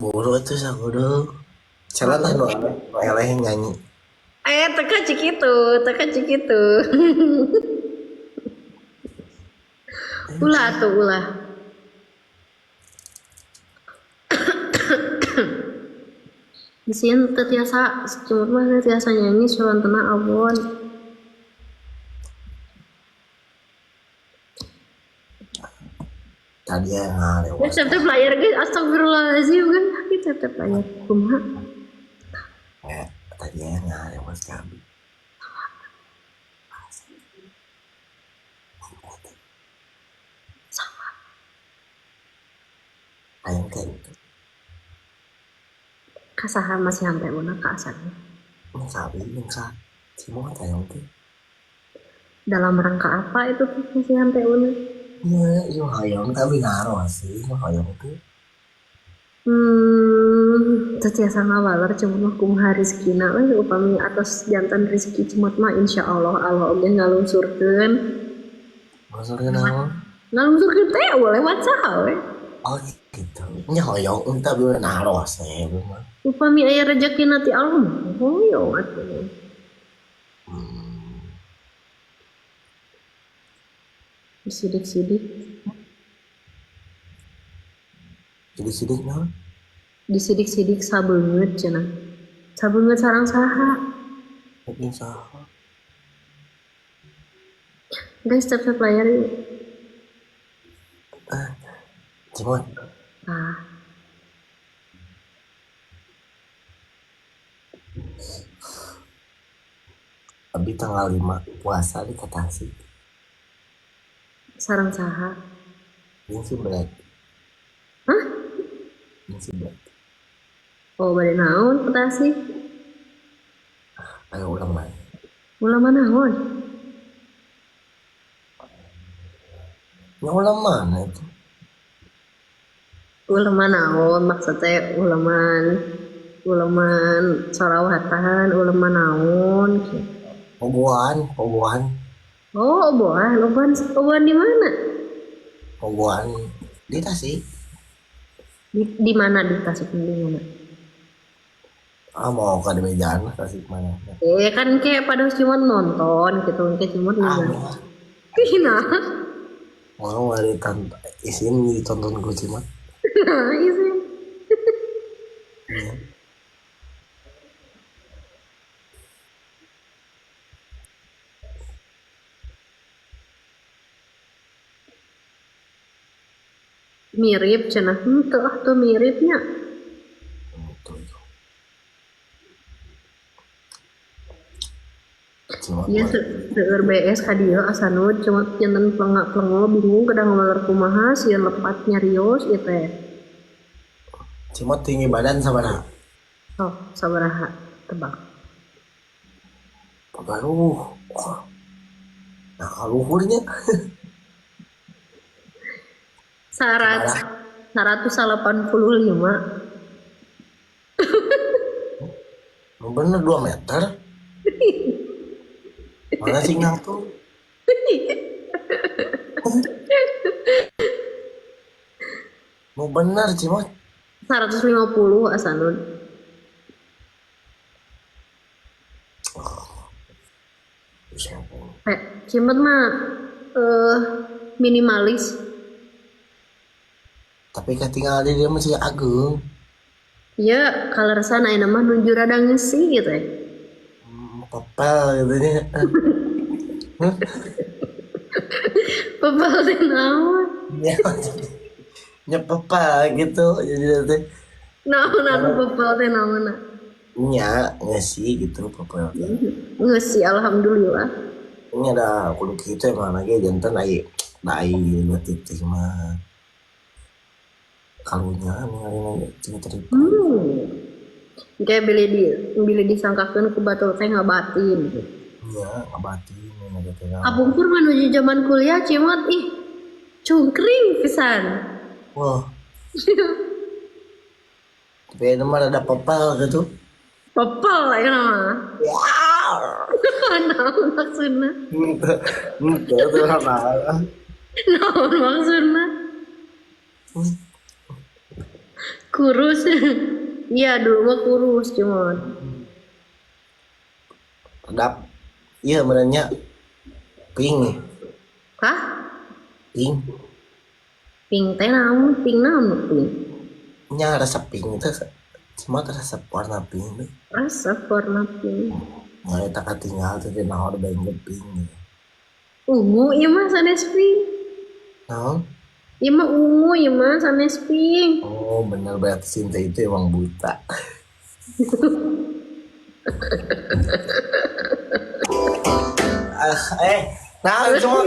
Buru atuh sakudu. Salah lah nu nu eleh nyanyi. Eh, teka cikitu, teka cikitu. Ulah tuh ulah. Di sini teu tiasa cuma mah teu tiasa nyanyi suwantena abon. Tadi yang Ya ngalewat. tap layar guys, astagfirullahaladzim kan kita tap layar. Kumaha? Ya, tadi yang ngalewat kami. Sama. Ayam kayak gitu. Kasaha masih sampai mana ka asana. Ini sapi, ini ka. Cimot ayam teh. Dalam rangka apa itu tuh masih sampai mana? Iya, iya hayang tapi ngaruh sih, hayang teh. Teu tiasa ngawaler cuma mah kumaha rezekina we upami atos jantan rezeki cemot mah insyaallah Allah oge ngalungsurkeun. Maksudnya naon? Ngalungsurkeun teh lewat saha we. Oh gitu. Ini hoyong entah tapi naruh sih mah. Upami aya rezeki ti Allah mah hoyong atuh. Hmm. Disidik-sidik, Jadi sidik naon? disidik-sidik sabeungeut cenah. Sabeungeut sareng saha? Mungkin saha. Guys, tap-tap layar yuk. Ah, Cimot. Ah, Abi tanggal 5 puasa di Tasik. sareng saha? Ini si Black. Hah? Ini si Black. Oh, bade naon ke Tasik? Ayo ulang main. Ulah naon? Ini ulang mana itu? Ulama naon maksudnya uleman uleman solawatan ulama naon gitu. Pogoan, pogoan, Oh, oboan, oboan, oboan di mana? pogoan di Tasik. Di mana di Tasik di mana? Ah mau ke bejaan lah Tasik mana? Eh kan kayak pada cuma nonton gitu, kayak cuma Ah nggak. mau Nah, mau ditonton isin ditonton ku Cimot. nah, sih. Iya. Mirip cenah henteu ah tuh miripnya. Itu itu. Cimot Iya mah. seueur BS ka dieu asanud cuma janten plengak-plengo bingung kedah ngawaler kumaha sieun lepat nyarios ieu teh. Cimot tinggi badan sabaraha? Sok sabaraha tebak. Pagaruh. Oh, nah kaluhurnya. Sarat Sabaraha? 185. Bener 2 meter. Mana sih tuh? Mau bener Cimot. 150 asanud. Bisa apa? Eh, Cimot mah eh minimalis. Tapi ketinggalan dia masih ageng. Ya, kalau resana ayeuna mah nuju rada ngeusi gitu ya. Pepel gitu nya. Bebal teh naon? Ya, nya pepel gitu. Jadi nanti Naon anu bebal teh naonna? nya ngesi gitu pepel. Ngeusi alhamdulillah. Ini ada kudu kitu emang lagi jantan ai da ai leutik teh mah. Karunya ningali lagi cing cerita. Hmm. Kayak beli di beli disangkakeun ku batur teh ngabatin. Nya ngabatin ini teh. Kapungkur menuju zaman kuliah cimot ih cungkring pisan. Wah, tapi ini mah ada pepel gitu. Pepel ya mah. Wow. Naon maksudna? Itu tuh apa? Naon maksudna? Kurus. Iya, dulu mah kurus cuman. Kedap. Iya merenya pink. Hah? Pink. Pink teh naon? Pink naon pink? Nya resep pink itu semua resep warna pink deh. Resep warna pink. Nggak eta katinggal teh dina naon bae pink. Ungu ieu mah sanes pink. Naon? Ieu mah ungu ieu mah sanes pink. Oh bener berarti cinta itu emang buta. Nah cuma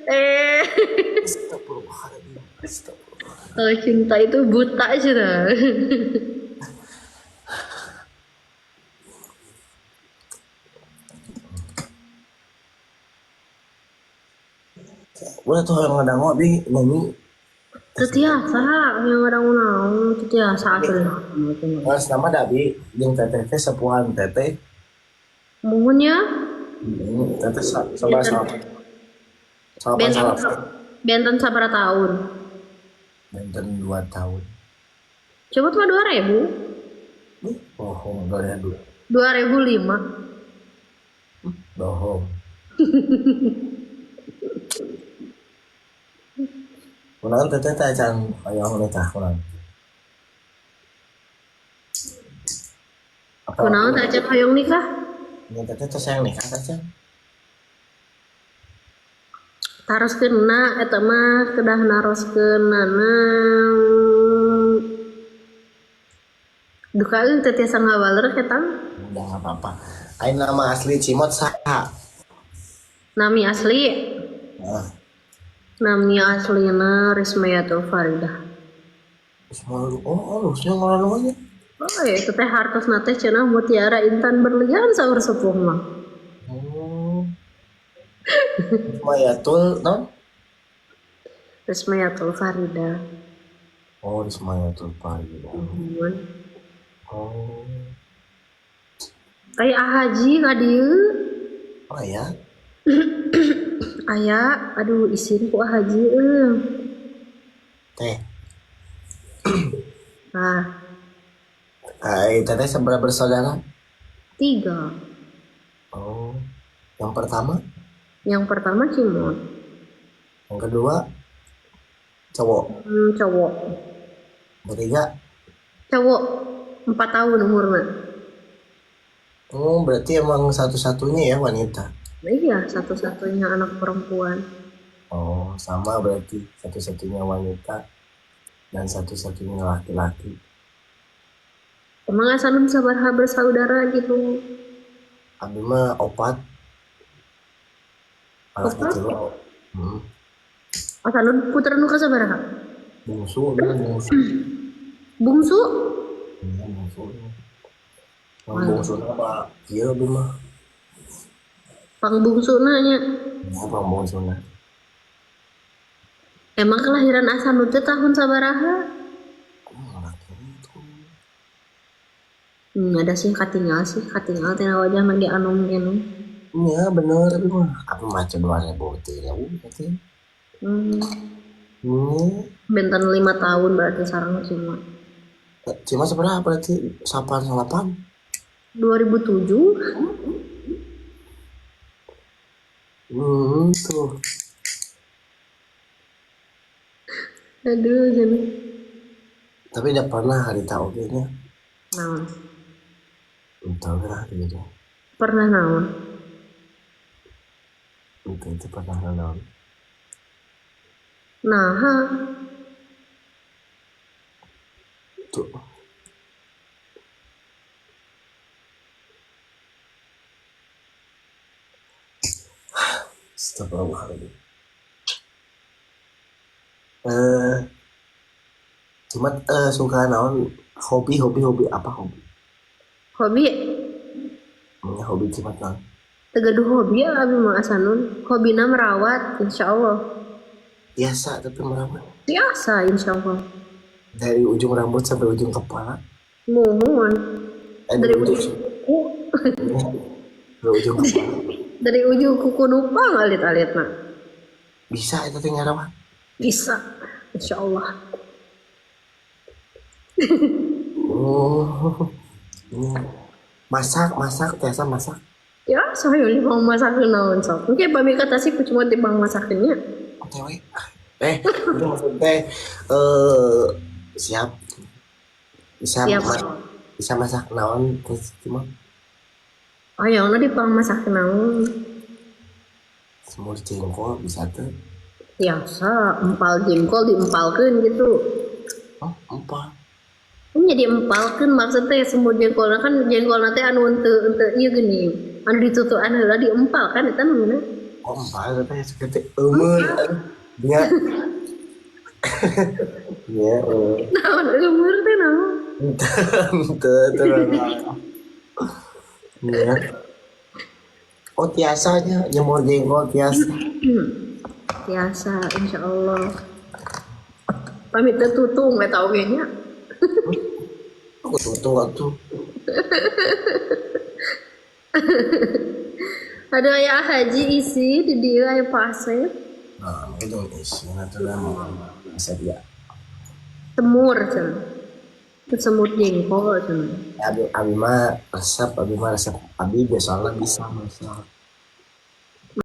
Eh. Astagfirullahaladzim. Astagfirullah. Kalau cinta itu buta aja dah. Udah tuh yang ngedangu abi nyanyi. Teu tiasa yang orang naon, teu tiasa atuh. Mas nama da abi jeung teteh teh sepuhan teteh. Muhun ya. Teteh sabar salapan. Salapan Benten salapan. benten sabaraha tahun? Benten 2 tahun. Coba mah 2000. Bohong 2000. 2005. Bohong. Kunaon teteh teh acan hoyong nikah kunaon? Kunaon teh acan hoyong nikah? Nya teteh teh sayang nikah teh acan. Taroskeunna eta mah kedah naroskeunana. Duka euy teu tiasa ngawaler eta. Udah enggak apa-apa. Aing nama asli Cimot saha? Nami asli. Nah. Nami aslina Rismayatul Faridah. Semua oh, harusnya ngaran. Oh, ya, itu teh hartosna teh cenah mutiara intan berlian saur sepuh mah. Oh. Rismayatul non? Rismayatul Faridah. Oh, Rismayatul Faridah. Oh. Kayak Ahaji ka dieu. Oh ya. Aya, aduh isin ku Ahaji euy. Teh. Nah. Hai, teteh seberapa bersaudara? 3. Oh. Yang pertama? Yang pertama Cimot. Yang kedua cowok. Cowok. Ketiga? Cowok. 4 tahun umurnya. Oh, berarti emang satu-satunya ya wanita? Iya, satu-satunya anak perempuan. Oh, sama berarti satu-satunya wanita dan satu-satunya laki-laki. Emang asalnya sabaraha bersaudara gitu? Abi mah 4. Anak 4? kecil. Asalnya putra nu kasabaraha? Bungsu, dia bungsu. Bungsu? Iya, bungsu. Bungsu apa? Iya, abi mah. Pang bungsu nanya. Iya, pang bungsu na. Emang kelahiran Asanun teh tahun sabaraha? Ada sih katinggal teh wajah lagi anum gini. Iya bener tapi mah aku maca 2003 berarti. Benten 5 tahun berarti sarang cuma. Cuma seberapa berarti? 88? 2007. Tuh. Aduh, jadi. Tapi udah pernah hari tahu kayaknya. Naon? Entah lah gitu. Pernah naon? Itu pernah naon. Nah. Tuh. Astagfirullahaladzim. Cuma suka naon hobi apa hobi? Hobi? Hobi cuma naon? Tegaduh hobi ya abi mah asanun. Hobina merawat, insya Allah. Biasa tapi merawat. Biasa, insya Allah. Dari ujung rambut sampai ujung kepala. Mohon. Dari ujung kuku. Dari ujung kepala. Dari ujung kuku numpang alit-alit nak. Bisa itu teh ngarawat? Bisa, insya Allah. Oh. Iya. Masak, masak, tiasa masak. Ya, saya dipang masakeun naon sok. Engke pami ka Tasik ku cuma dipang masakeun nya. Oke, we. Eh, itu maksud teh eh siap bisa Siap. Bisa masak naon terus cuma Ayo dipang masakeun naon. Semur jengkol bisa tuh. Biasa, empal jengkol diempalkeun gitu. Oh, empal. Ini jadi empalkeun maksudnya semur jengkolna kan jengkolna teh anu henteu henteu ieu geuning. Anu ditutukan heula diempal kan eta namanya. Oh, empal teh seperti eumeur. Nya. Ya, eh. Naon eumeur teh naon? Henteu, teu. Ya. Oh, tiasanya nyemur jengkol tiasa. Biasa, insya Allah. Pamit teh tutung eta oge nya. Aku tutung atuh. Aduh, aya Haji isi di dieu, aya Pak Asep. Nah, mungkin dong isi atau nama bisa dia. Semur cenah. Semur jengkol cenah. Abi, abi mah resep, abi mah resep. Abi biasanya bisa masak.